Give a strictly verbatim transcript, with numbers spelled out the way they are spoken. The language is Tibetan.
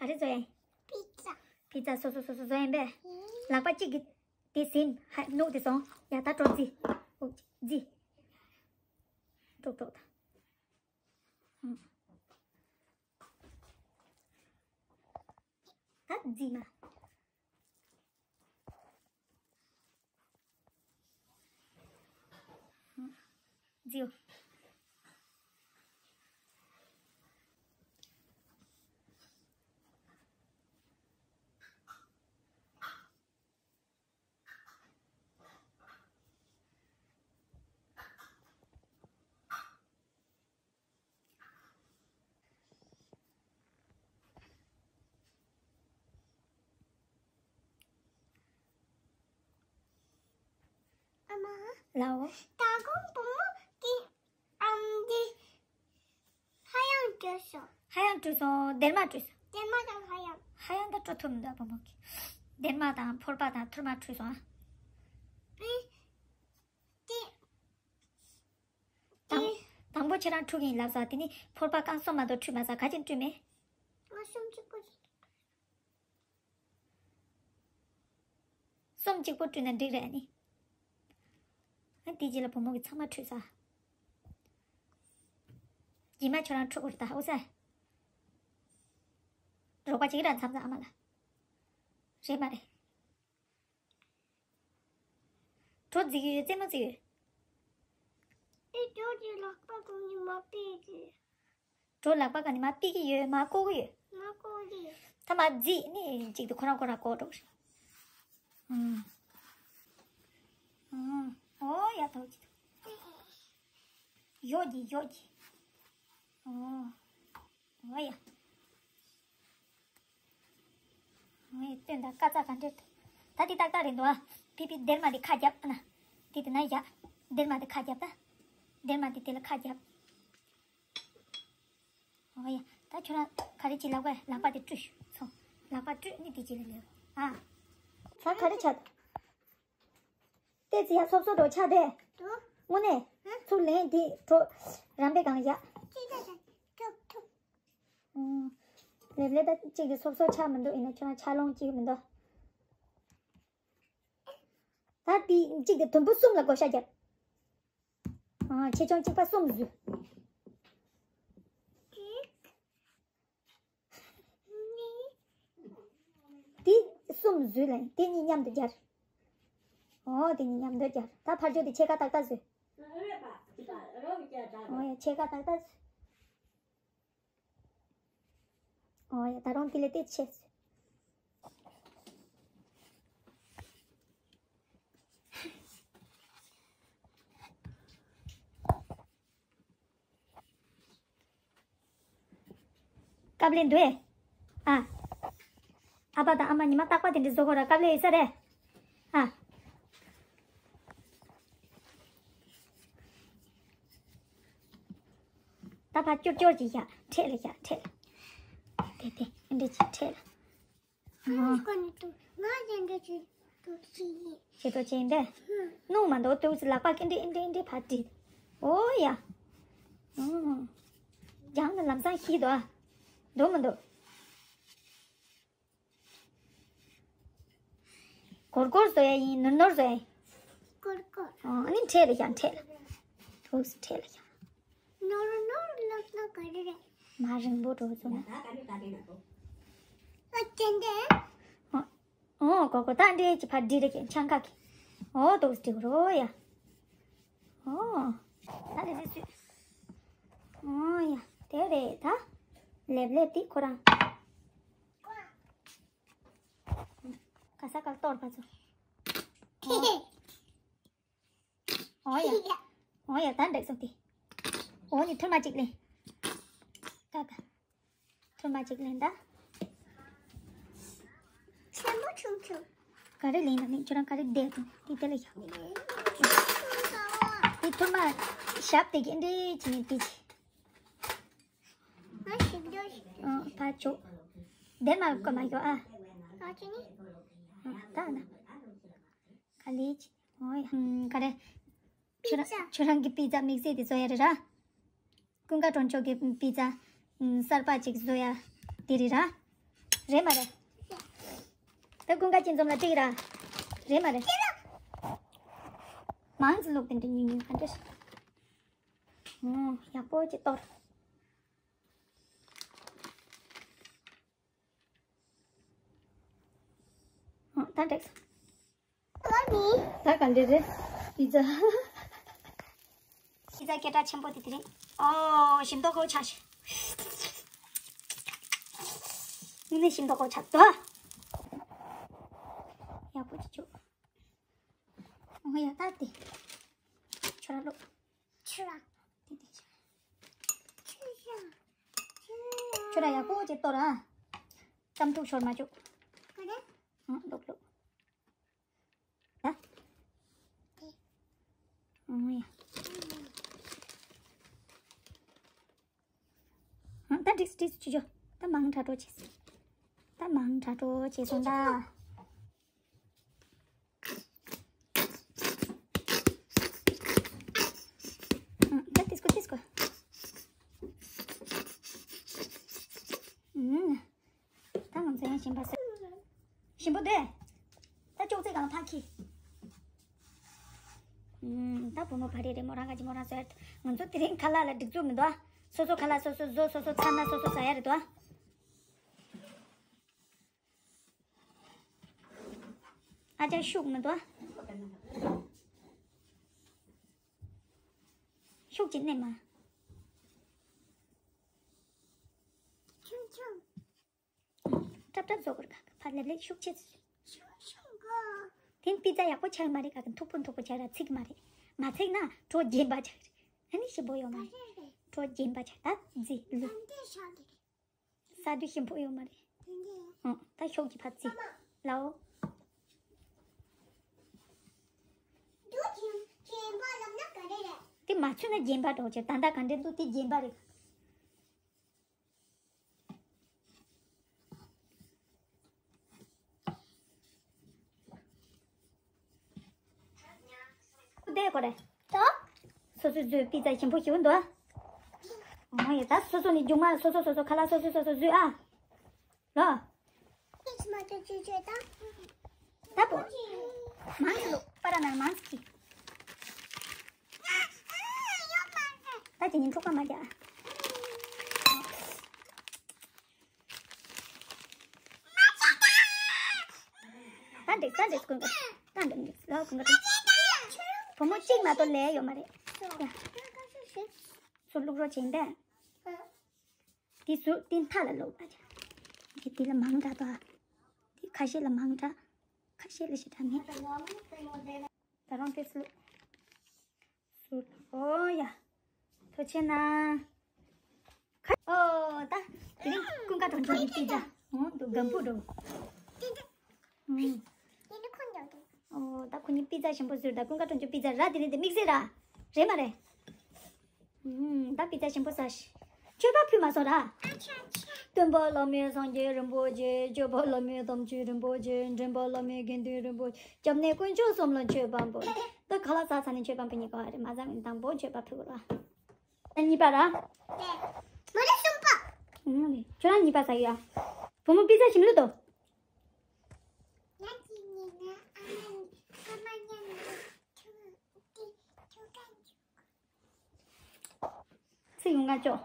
ག་རེ་བཟོ་ཡིན། པི་ཙ། པི་ཙ་བཟོ་བཟོ་བཟོ་བཟོ་བཟོ་ཡིན་པས། ལག་པ་གཅིག་གིས་དེ་ཟིན། ཧ་ནུག་དེ་སོང་། ཡ་ད་འགྲོ་རྩིས། འོ་རྩིས། འགྲོ་འགྲོ་ད། ད་རྩིས་མ། རྩིས། ཨ་མ། ལའོ། ད་དགོང་བུ་མོ་གི་ཨམ་འདི་ཧ་ཡང་བྲོས་སོང་། ཧ་ཡང་བྲོས་སོང་། སྡེར་མ་བྲོས་སོང་། སྡེར་མ་དང་ཧ་ཡང་། ཧ་ཡང་ད་སྤྲོ་ཐུབ་མི་འདུག་བུ་མོ་གི། སྡེར་མ་དང་ཕོར་པ་དང་ཐུར་མ་བྲོས་སོང་ཨ། ཨེ། དེ། དང་། དང་པོ་ཁྱེད་རང་འཁྲུ་གིན་ལབ་ས་དེ་ནི་ཕོར་པ་རྐང་གསུམ་མ་གཏོགས་འཁྲུས་མ་ས་ག་ཅིན་འཁྲུས་མེད། ང་གསུམ་གཅིག་པོ་རེད། གསུམ་གཅིག་པོ་འཁྲུས་ན་འགྲིག་རེད་ནི། ཨ་དེ་རྗེས་ལ་བུ་མོ་གི་ཚང་མ་འཁྲུས་ས། རྗེས་མ་ཁྱོད་རང་འཁྲུ་དགོས་རེད་ད་ཨོ་ས། རོགས་པ་གཅིག་རང་མཚམས་མཚམས་ཨ་མ་ལ། རེད་མ་རེད། གྲོ་རྫིག་ཡོད་རྩེད་མོ་རྩེ་ཡོད། ཨེ་གྲོ་གི་ལག་པ་གང་ནས་མར་ཕུད་ཀྱི། གྲོ་ལག་པ་གང་ནས་མར་ཕུད་ཀྱི་ཡོད། མར་བཀོག་གི་ཡོད། མར་བཀོག་གི་ཡོད། ད་མར་རྫིག་ནི་གཅིག་ཏུ་ཁོ་རང་ཁོ་རང་བཀོག་འགྲོ་གི་རེད། ཨུམ། ཨུམ། ཨོ་ཡ་ཐོག་གི་ཐོག་ཡོད་ཀྱི་ཡོད་ཀྱི། ཨོ། ཨོ་ཡ། ངས་སྟོན་དང་དཀའ་ཚེགས་ག་འདྲས། ད་འདི་ཏག་ཏག་རེད་འདུག་ཨ། ཕི་ཕི་སྡེར་མ་འདི་ཁ་རྒྱབ་ཨ་ན། འདི་དེ་ན་ཡ། སྡེར་མ་འདི་ཁ་རྒྱབ་ད། སྡེར་མ་འདི་དེ་ལ་ཁ་རྒྱབ། ཨོ་ཡ། ད་ཁྱོད་རང་ག་རེ་བྱེད་ལག་པ་ལག་པ་དེ་བཀྲུས་ཤོག་ཚོ། ལག་པ་བཀྲུས་ནི་དེ་བྱེད་ལ་ལེགས། ཨ། ད་ག་རེ་བྱ། ཏེ་ཙི་ཡ་སོབ་སོབ་འགྲོ་ཆ་དེ། དུ། དངོས་གནས། ཧ། ཚུར་ལེན་དེ་འགྲོ། རམ་པའི་སྒང་ཡ། ཅི་ད་ད་ཐུབ་ཐུབ། ཨོ། ལེབ་ལེབ་ད་གཅིག་གི་སོབ་སོབ་ཆགས་མི་འདུག་ཡིན་ན་ཁྱོད་རང་ཆགས་ལོང་གཅིག་མི་འདུག་ད་དེ་གཅིག་གི་དུམ་བུ་གསུམ་ལ་བགོ་བཤའ་རྒྱབ། ཨ་ཆེ་ཆུང་གཅིག་པ་གསུམ་བཟོས། དེ་གསུམ་བཟོས་ལ་དེ་གཉིས་མཉམ་དུ་སྦྱར། ཨོ་དེ་གཉིས་མཉམ་དུ་སྦྱར། ད་ཕར་ཕྱོགས་དེ་ཕྱེད་ཀ་ཏག་ཏག་བཟོས། ཨོ་ཡ་ཕྱེད་ཀ་ཏག་ཏག་བཟོས། ཨོ་ཡ་ད་རུང་དེ་ལས་ཏེ་ཆེ། དཀའ་ལས་འདུག་ཨེ། ཨ། ཨ་ཕ་དང་ཨ་མ་ཉི་མ་རྟག་པར་དེ་འདྲ་བཟོ་དགོས་ར་དཀའ་ལས་ཡོད་ས་རེད། ཨ། ད་ཕར་སྐྱོར་སྐྱོར་གྱིས་བཞག་འཕྲེད་ལ་བཞག་འཕྲེད་ལ། དེ་དེ་འདི་འདྲ་གྱིས་འཕྲེད་ལ། ཨ། ང་དེ་འདྲ་གྱིས་འདུག་ཅི་ཡིན། ཁྱེད་ཚོ་བྱས་འདི། ཧུམ། སྣུམ་མ་འདུག་ཏུ་ཙི་ལག་པ་ཀི་འདྲེ་ཨིན་འདྲེ་ཨིན་འདྲེ་ཕར་བྲིས། ཨོ་ཡ། ཨོ། རྒྱང་ནི་ལམ་སང་ཤི་འདུག་ཨ། འདུག་མི་འདུག་སྒོར་སྒོར་བཟོ་ཡ་ཡིན། ནོར་ནོར་བཟོ་ཡ་ཡིན། སྒོར་སྒོར། ཨོ་ཨ་ནི་འཕྲེད་ལ་བཞག་འཕྲེད་ལ། ཐུགས་སུ་འཕྲེད་ལ་བཞག་ནོར་ནོར་ལོག་ལོག་ག་རེ་རེད། མ་རིང་པོ་འགྲོ་བཟོ་ན། ཨ་ཅན་དེ། ཨོ། ཨོ་གོ་གོ་ད་འདྲེ་ཅི་ཕར་འདྲེ་རེ་ཀྱི་ཆང་ཁ་གི། ཨོ་ཏོག་སི་འདྲེ་རོ་ཡ། ཨོ། ད་རེ་རེ་སུས། ཨོ་ཡ་དེ་རེད་ད། ལེབ་ལེབ་དེ་ཁོ་རང་། ག་ས་ག་གཏོར་པ་ཚོ། ཨོ་ཡ། ཨོ་ཡ་ད་འགྲིག་སོང་དེ། ཨོ་ནི་ཐུར་མ་གཅིག་ལེན། ད་ད། ཐུར་མ་གཅིག་ལེན་ད། ཆེན་པོ་ཆུང་ཆུང་། ག་རེ་ལེན་ན་ནི་ཁྱོད་རང་ག་རེ་བསྡད་དེ་དེ་དེ་ལ་ཡ། དེ་ཐུར་མ་ཞབས་དེ་གི་འདྲེ་ཅི་ནི་དེ་ཅི། ང་ཞིབ་འཇུག་ཞིག་ཨ་ཕ་ཆོ། དེ་མ་གོ་མ་གོ་ཨ། ཨ་ཅི་ནི། ཨ་ད་ན། ག་ལེ་ཅི། ཨོ་ཡ། ག་རེ། ཁྱོད་རང་ཁྱོད་རང་གི་པི་ཛ་དམིགས་བསལ་དེ་བཟོ་ཡ་རེད་ར། ཀུན་དགའ་གྲོང་ཆོག་གི་པི་ཛ་གསར་པ་ཅིག་བཟོ་ཡ་དེ་རེད་ར། རེད་མ་རེད། ད་ཀུན་དགའ་སྐྱིད་འཛོམས་ལ་ཏིག་ར། རེད་མ་རེད། མང་ཙི་ལུག་དེ་འདྲ་ཉུང་ཉུང་ག་འདྲ་ཞིག་ཨོ་ཡག་པོ་ཅིག་གཏོར། ཨོ་ད་འགྲིག་སོང་། ད་ག་འདྲ་རེད། པི་ཛ། པི་ཛ་སྐད་གྲགས་ཆེན་པོ་དེ་དེ་རེད། ཨོ་ཞིམ་མདོག་ཁ་པོ་ཆགས་ཤག་དངོས་གནས་ཞིམ་མདོག་ཁ་པོ་ཆགས་འདུག་ཡག་པོ་ཅིག་བྱུག་ཨོ་ཡ་ད་དེ། ཁྱོད་ར་ལོ། ཁྱོད་ར། དེ་དེ་ཁྱོད་ར། ཁྱོད་ར་ཡག་པོ་ཅིག་གཏོར་ར། གཏམ་ཐུག་ཤོར་མ་བཅུག་ག་རེ། ཨང་ལོག་ལོག་ད། ཨང་ཡ། ཨང་ད་འགྲིགས་འགྲིགས་ཆུ་ཆུ། ད་མང་དྲགས་འགྲོ་བྱེད། ད་མང་དྲགས་འགྲོ་བྱེད་སོང་ད། ཨང་ད་ཏིས་ཀོ་ཏིས་ཀོ། ཨང་། ད་ང་ཚོ་ཡང་ཞིམ་པ་ཟ། ཞིམ་པོ་དེ། ད་ཅོག་ཙེ་སྒང་ལ་ཕར་འཁྱེར། ཨུམ། ད་བུ་མོ་བ་རེད་རེད་མོ་རང་ག་ཅི་མོ་རང་བཟོ་ཡ་རེད། ང་ཚོ་དེ་རིང་ཁ་ལག་ལ་སྒྲིག་འཛུགས་མི་འདུག་ཨ། སོ་སོ་ཁ་ལག་སོ་སོ་བཟོ། སོ་སོ་ཚར་ན་སོ་སོ་ཟ་ཡ་རེད་དོ་ཨ། ཨ་ཅག་ཤུགས་མི་འདུག་ཨ། ཤུགས་ཀྱིས་མནན་མ། ཆུང་ཆུང་། སྲབ་སྲབ་བཟོ་དགོས་རེད། ཕར་ལེབ་ལེབ་ཤུགས་ཆེ་ཚུལ། ཤུགས་ཤུགས་གོ། དེ་པི་ཛ་ཡག་པོ་ཆགས་མ་རེད། ག་གི་མཐུག་པོ་མཐུག་པོ་ཆགས་ར་ཚིག་མ་རེད། མ་ཚིག་ན་གྲོ་རྗེན་པ་ཆགས་རེད། ཨ་ནི་ཞིམ་པོ་ཡོད་མ་རེད། ག་རེ་རེད། གྲོ་རྗེན་པ་ཆགས་ད་རྫི་ལུ། ད་འདི་ཤ་རེད། ས་དུས་ཞིམ་པོ་ཡོད་མ་རེད། ད་འདི། ཨང་ད་ཤུགས་ཀྱིས་ཕར་རྫི། ཨ་མ། ལའོ། འདུག་རྗེན་རྗེན་པ་ལབ་ན་ག་རེ་རེད། དེ་མ་ཚུད་ན་རྗེན་པ་འགྲོ་ཆེ། ད་ལྟ་ག་འདྲ་འདུག་དེ་རྗེན་པ་རེད། བསྡད་དགོས་རེད། ད། སོ་སོས་བཟོས་པི་ཙ་ཞིམ་པོ་ཞིག་འདུག་ཨ། ཨོ་ཡ་ད་སོ་སོ་ནས་རྒྱུག་མ། སོ་སོ་སོ་སོ་ཁ་ལག་སོ་སོ་སོ་སོ་བཟོས་ཨ། ལོ། ད་པོ། མང་ཙི་ལོ་པ་ར་ན་མང་ཙི་ཀི། ད་དེ་ཉིན་འཁྲུག་པ་མ་རྒྱག་ཨ། ད་འགྲིག་ད་འགྲིག་ཀུན་དགའ། ད་འགྲིག་འགྲིག་ལོ་ཀུན་དགའ་འགྲིག་བུ་མོ་གཅིག་མ་གཏོགས་ལས་ཡོད་མ་རེད། ཡ། ཚུར་བླུག་རོགས་བྱེད་འདས། དེ་ཚུར་དེ་མཐའ་ལ་བླུག་ད། དེ་དེ་ལ་མང་དྲགས་དོ། དེ་ཁ་ཤས་ལ་མང་དྲགས། ཁ་ཤས་ལ་ཞེ་དྲགས་མེད། ད་རུང་དེ་ཚུར། ཟུར། ཨོ་ཡ། ཐུགས་རྗེ་གནང་། ཁ། ཨོ་ད། དེ་རིང་ཀུན་དགའ་གྲོང་ཆོག་གི་པི་ཛ། ཨོ་འདུག་སྒམ་པོ་འགྲོ། ཨུམ། ཨོ་ད་ཁོ་གཉིས་པི་ཛ་ཞིམ་པོ་ཟོས། ད་ཀུན་དགའ་གྲོང་ཆོག་པི་ཛ་ར་དེ་རིང་དེ་དམིགས་བསལ་ར། རེད་མ་རེད། ཨུམ། ད་པི་ཙ་ཞིམ་པོ་ཟ་ཤིག་མཆོད་པ་ཕུལ་མ་སོང་ར། སྟོན་པ་བླ་མེད་སངས་རྒྱས་རིན་པོ་ཆེ། སྐྱོབ་པ་བླ་མེད་དམ་ཆོས་རིན་པོ་ཆེ། འདྲེན་པ་བླ་མེད་དགེ་འདུན་རིན་པོ་ཆེ། སྐྱབས་གནས་དཀོན་མཆོག་གསུམ་ལ་མཆོད་པ་འབུལ། ད་ཁ་ལག་ཟ་ཚར་ནས་མཆོད་པ་འབུལ་ནི་ག་བ་རེད། མ་ཟ་ནས་དང་པོ་མཆོད་པ་ཕུལ་དགོས་ལ། ད་གཉིས་པ་ར། མ་རེད་གསུམ་པ། ཨུམ་ལེ། ཁྱོད་རང་གཉིས་པ་ཟ་ཡོད་ཨ། བུ་མོ་པི་ཙ་ཞིམ་ལོས་དོ། ང་གཉིས་ནས་ཨ་མ་ཨ་མ་མཉམ་ནས་ཁྱོད་ཁྱོད་གང་ཚིག་ཡོང་ང་ཅོ།